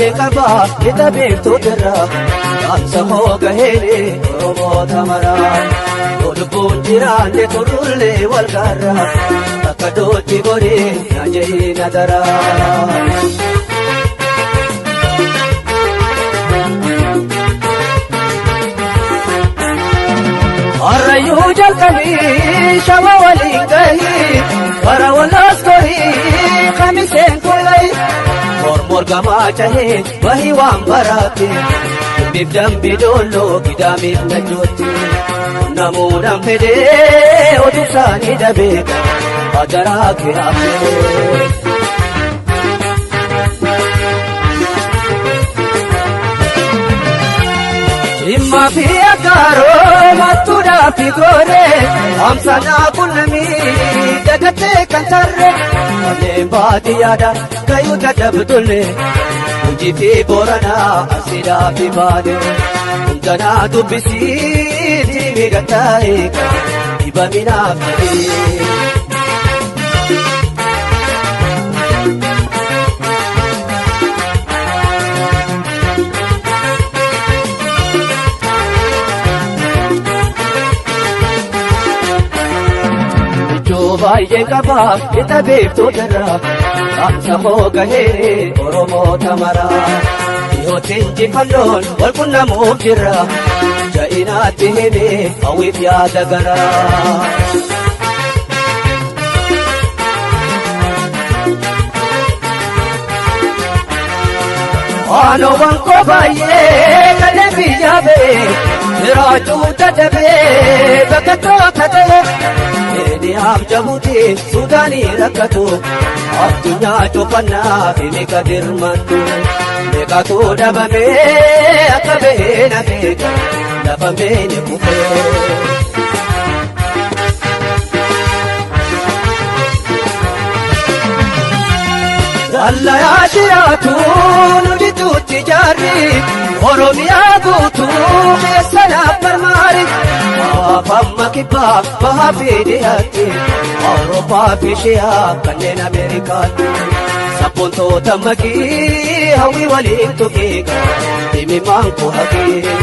Baay'ee qabaa lixa beektoota dhaamsa koo gaheele Oromoota maraa. Lubbuun jiraanne turullee wal gaarra akka dootti goree na jehee na daraa. Harrayyuu jalqabii shama waliin gahii bara walaas gorii kamiseen kullayi. Mormor gamaa cahee bahii waan baraate dhimmiif dambi doolloo gidaamiif najjootti. Namuudhaan fedhee oduu isaanii dhabee hadaraa kiraafee. Dhimma fi akkaaroo mattuudhaa fi gooree hamsanaa qunnamii dagattee kan tarree kanneen baadiyyaadha kayyuu dadhabdullee hojii fi booranaa asiidhaa fi baadee hundanaa dubbisiitii miidhagtaa'e dhibaminaaf ta'ee. Baay'ee qabaa lixa beektoota irraa dhaamsa koo gaheere Oromoota maraa. Dhiyootti injifannoon wal qunnamuuf jirra ja'inaatti himee hawwiif yaada garaa. Waanowwan koo baay'ee kanneen biyya ba'e jiraachuu dadhabee bakka tokko ta'e. Keeniyaaf Jabuuti Suudaanii rakkatu addunyaa cufannaa fi meeqa dirmattu meeqatu dhabamee akka beena beeka lafa meeni kufee. Dallayaa jiraatu nu gidduutti jaarri Oromiyaa guutuu keessa naaf marmaari. Afamma kibbaa bahaa fi dhiyaatti Awurooppaa fi Ishiyaa kanneen Ameerikaatti. Sabboontoota maqii hawwii waliin tuqee dhimmimaan koo haqee.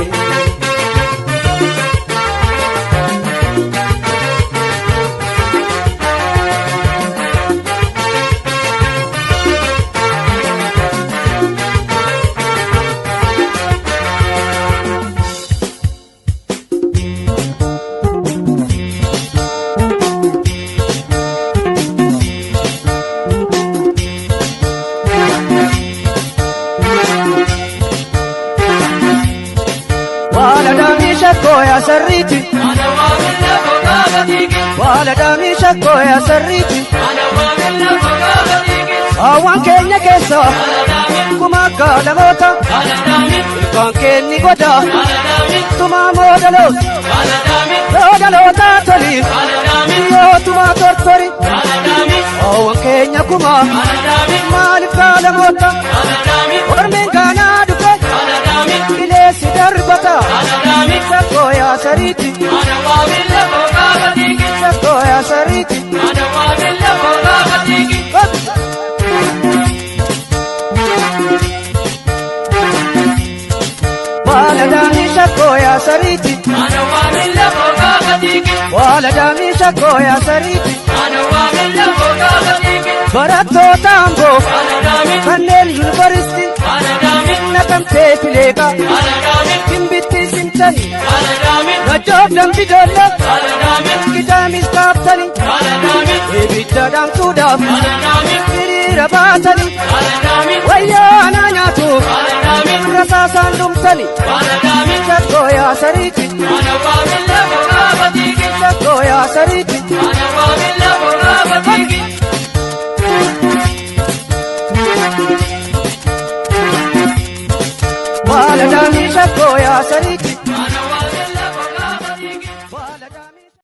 Sarriiti Waladami shakkooya sarriiti Hawaan keenya keessa kuma akka dhaloota ilkaan keenni goda tumaa moodaloota moodaloota toli yoo tumaa tortori Hawaan keenya kuma maaliif gaalamoota ormiin kaanaa dhufe bileessi darbata shakkooya sarriiti shakkooya sarriiti. Waladami shakkooya sarriiti Waladami shakkooya sarriiti Barattoota Amboo kanneen yuunivarsiitii naqamtee fileeqa Gimbitti simtani Najjoof dambi doolla Gidaamis kaaftani Ibidda dhaamsuudhaaf hiriira baatani Wayyaanaa nyaatu rasaasaan dhumtani Shakkooyaa sariiti Shakkooyaa sariiti. Waladami shakkooyaa sariiti.